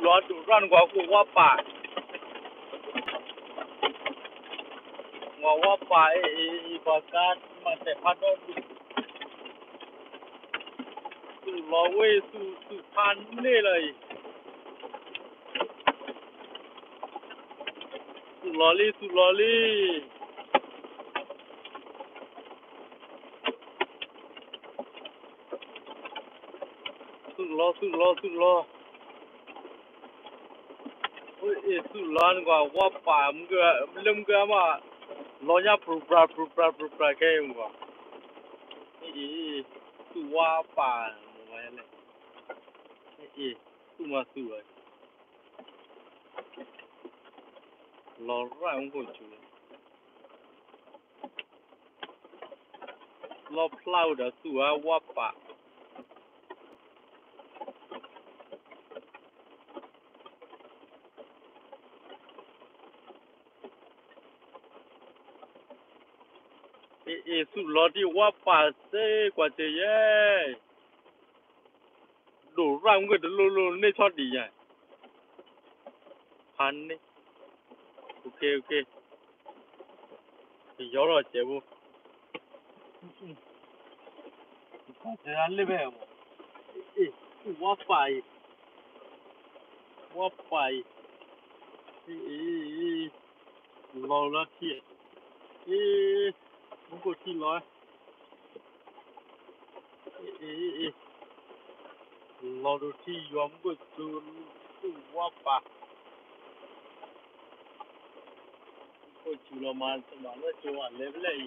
ပှၤဒိၣ်ရၣ်နကွၢ်ခိၣ်ဝါပာ်, နကွၢ်ဝါပာ်အံၤ အံၤ ပှၤကါမၤတဲာ်ဖးဒီဒူၣ်, သူၣ်လီၤဝဲ သူၣ် သူၣ်ဖးန့ၢ်လီၤအံၤ, သူၣ်လီၤလံ သူၣ်လီၤလံ. သူၣ်လီၤ သူၣ်လီၤ သူၣ်လီၤ, အ့ၣ် သူၣ်လီၤနကွၢ် ဝါပာ် လၢမုၢ်ကမၣ်, လီၤညါ ပြူပြၤ ပြူပြၤ ပြူပြၤ ခဲအံၤမုၢ်ကီး, အ့ၣ် သူၣ်ဝါပာ် မ့ၢ်ဝဲလဲၣ်, အ့ၣ် သူၣ်မၤသူၣ်လီၤ, လီၤရၣ်မူခိၣ်စူၤ လီဖျါဝဲဒီးသူၣ်အါဝါပာ်, အ့ၣ် အ့ၣ် သူၣ်လီၤတံၢ်ဝါပာ်စ့ ကွၢ်စ့ယဲၢ်, ဒိၣ်ရၣ်မုၢ်ကတလိၣ်လိၣ်န့ၢ်ဆီဒံးယၤ, ဖးန့ၢ်, ကယီထီၣ်စဲးဖိ, လ့ၣ်ဘဲ, အ့ၣ် သူၣ်ဝါပာ်အံၤ, ဝါပာ်အံၤ, အ့ၣ် လီၤလၢထံ, အ့ၣ် မူခိၣ်ထံလီၤ, အ့ၣ် လီၤဒိၣ်ထံယွၤမူခိၣ်စူၤ, သူၣ်ဝါပာ်, မူခိၣ်စူၤလီၤမၤတမၤလၢကၠိအလဲၤဖဲလဲၣ်အံၤ